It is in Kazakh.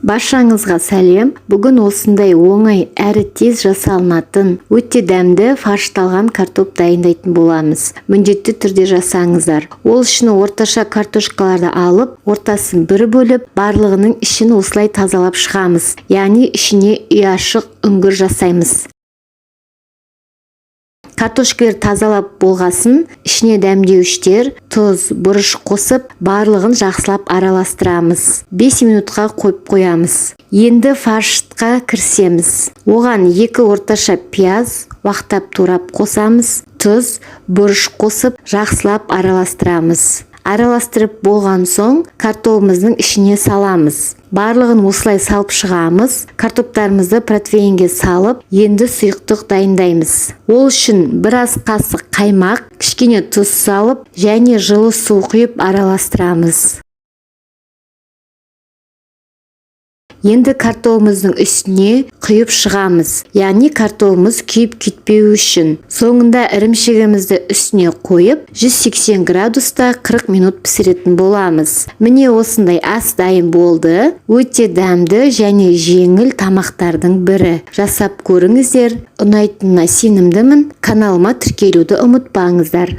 Баршаңызға сәлем! Бүгін осындай оңай әрі тез жасалынатын, өте дәмді фаршталған картоп дайындайтын боламыз. Міндетті түрде жасаңыздар. Ол үшін орташа картошкаларды алып, ортасын бір бөліп, барлығының ішін осылай тазалап шығамыз. Яғни ішіне ұяшық үңгір жасаймыз. Картошкалер тазалап болғасын, ішіне дәмдеуіштер, тұз, бұрыш қосып, барлығын жақсылап араластырамыз. 5 минутқа қойып қоямыз. Енді фаршқа кірісеміз. Оған 2 орташа пияз уақтап турап қосамыз, тұз, бұрыш қосып, жақсылап араластырамыз. Араластырып болған соң картобымыздың ішіне саламыз. Барлығын осылай салып шығамыз. Картоптарымызды противеньге салып, енді сұйықтық дайындаймыз. Ол үшін біраз қасық қаймақ, кішкене тұз салып және жылы су құйып араластырамыз. Енді картобымыздың үстіне құйып шығамыз. Яғни картобымыз күйіп кетпеуі үшін. Соңында ірімшігімізді үстіне қойып, 180 градуста 40 минут пісіретін боламыз. Міне, осындай ас дайын болды. Өте дәмді және жеңіл тамақтардың бірі. Жасап көріңіздер, ұнайтынына сенімдімін. Каналыма тіркелуді ұмытпаңыздар.